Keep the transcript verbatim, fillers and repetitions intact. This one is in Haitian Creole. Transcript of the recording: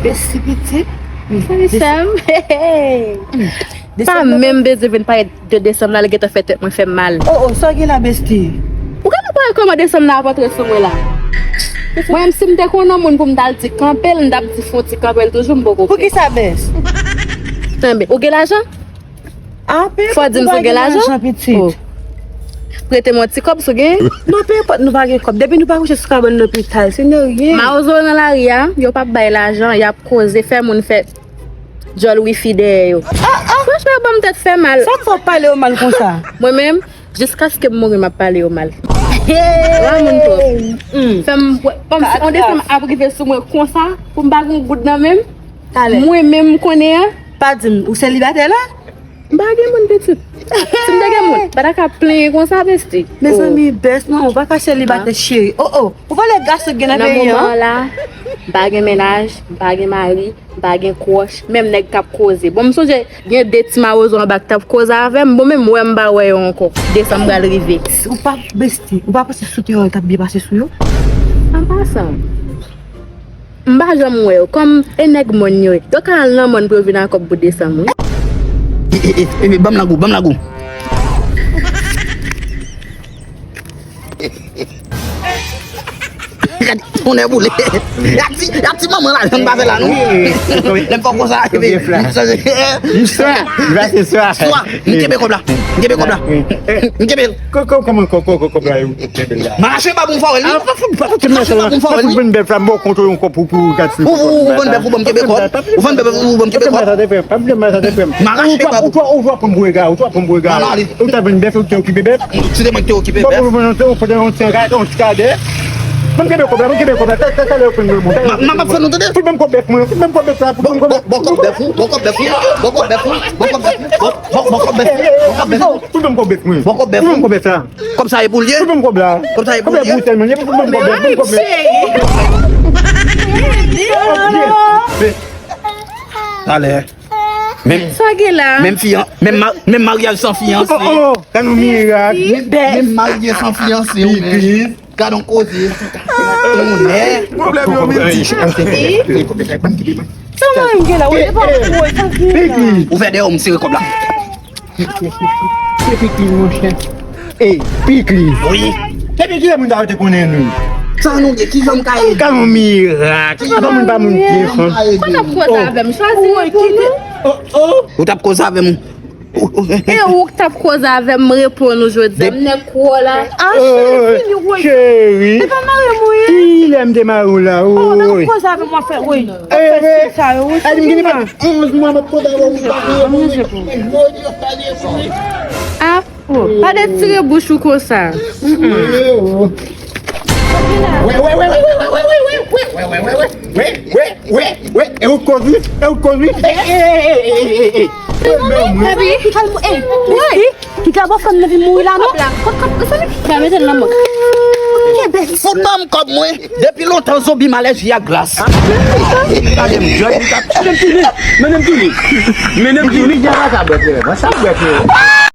Besti pitit. Sa li sèm. Pa menm bezwen vin pale de desanm la, li gentan fè tèt mwen fè mal. Oh, oh, sa w gen la, besti? Ou gentan pale kòman desanm la ap antre sou mwen la? Mwen menm, si m te konn yon moun pou m t al di kanpe l, m t ap di fon ti kanpe l toujou, m poko. Poukisa, bès? Tanbe, ou gen lajan? Fò di m si w gen lajan, pitit. Oh. Prete m yon ti kòb si w gen. Non, pe enpòt nou pa gen kòb. Depi nou pa kouche sou kabann lopital, se nan ryen. Mawozo nan lari a, yo p ap bay lajan, y ap koze, fè moun fè djòl wifi dèyè yo. Franchman, yo ban m tèt fè mal. Sa k fè w pale yo mal konsa? Mwen menm, jiskaske m mouri, m ap pale yo mal. Wa moun twòp. Fè m, kòmsi yon desanm ap rive sou mwen konsa, pou m pa gen goud nan men m. Mwen menm, m konnen an. Pa di m, ou selibatè la? M pa gen moun, pitit. Si m te gen moun, m pa ta ka plenyen konsa, besti. Mezanmi, bès, non, ou pa ka selibatè, cheri. Oh, oh. Ou pa lè gason gen nan peyi an? Nan moman an la, m pa gen mennaj, m pa gen mari, m pa gen kwòch, menm nèg k ap koze. Bon, m sonje gen de ti mawozo anba k t ap koze avè m. Bon, menm wè m pa wè yo ankò. Desanm pral rive. Ou pa, besti, ou pa panse sou teyon an t ap byen pase sou yo? An pasan, m pa janm wè yo. Kòm e nèg mòn yo ye, yo ka al nan mòn pou yo vin ak kòb pou desanm, wi. E, e, e, e, ban m lagou, ban m lagou. Gad, tonnè boule. Y ap di, y ap di manman lajan n pa fè la, non. Lè m fè konsa, epi, m chanje. Swa, swa, swa. M kenbe kòb la. M kenbe kòb la. M kenbe l. Kòman, kòman, kòman, kòb la? Marache pa pou m fè wè l, wi. Marache pa pou m fè wè l, wi. Ou vann bèf la, m ba w kont yon kòb pou, pou gad si. Ou, ou, ou vann bèf, ou ban m kenbe kòb. Ou vann bèf, ou ban m kenbe kòb. Marache pa pou. Ou jwe pran m pou ega, ou jwe pran m pou ega. Ou ta vann bèf, ou te okipe bèf. Si te mwen ki te okipe bèf. Ou vann yon ti kadè. Ban m kenbe kòb la, ban m kenbe kòb la. Talè, talè, ou pran m pou bon. M ap fè nou tande. Fout ban m kòb bèf mwen, fout ban m kòb bèf la, fout ban m kòb bèf. Bon kòb bèf ou, bon kòb bèf ou, bon kòb bèf ou, bon kòb bèf ou, bon kòb bèf ou, bon kòb bèf ou. Fout ban m kòb bèf mwen. Bon kòb bèf ou. Fout ban m kòb bèf la. Kòb sa e pou l ye? Fout ban m kòb la. Kòb sa e pou l ye? Kòb la bouch tèlman, fout ban m kòb bèf, ban m kòb bèf. Talè. Menm, sa gen la? Menm fi an, menm ma-, menm maryaj san fiyanse. Oh, oh, oh, gad yon mirak. Menm marye san fiyanse, ou menm. Gad yon koze. Tonnè. Pwoblèm yo miltiple. Sa mwen gen la, ou te pa wè, sa gen la. Ou fè dèyè w, m sere kòb la. Se Pikliz, monchè. Ey, Pikliz. Wi. Depi kilè moun ta yo te konnen nou? Sa nou gen, kijan m ka ede? Gad yon mirak. Kijan m ka ede? Ou t ap koze avè m, chwazi repon nou. Oh, oh. Ou t ap koze avè m. E ou k t ap koze avè m, m reponn ou jodi a. M nèg kwo la. Ah, cheri, fini woy. Cheri. E pa mare m ou ye? Kilè m te mare w la? Oh, nan koze avè m w ap fè woy. Fè sa yo, wi. Onz mwa m ap koze avè w, ou pa manje pou. Ah, oh, pa detire bouch ou konsa. Wè, wè, wè, wè, wè, wè, wè, wè, wè, wè, wè, wè, wè, wè, wè, wè, wè, e ou t koz wi, e ou t koz wi. Ey, ey, ey, ey, ey, ey, ey. Epi, ki kalm, ey, ey. Ki ka bò fè m nan vin mouri la, non? Kòb la, kòb, kòb, kòb, sa li? Ka mete l nan mwen. Fout ban m kòb mwen. Depi lontan zonbi m alèji ak glas. Gade m, jòj li t ap. Mennen m tounen. Mennen m tounen. Mennen m tounen. Sa bwè frè.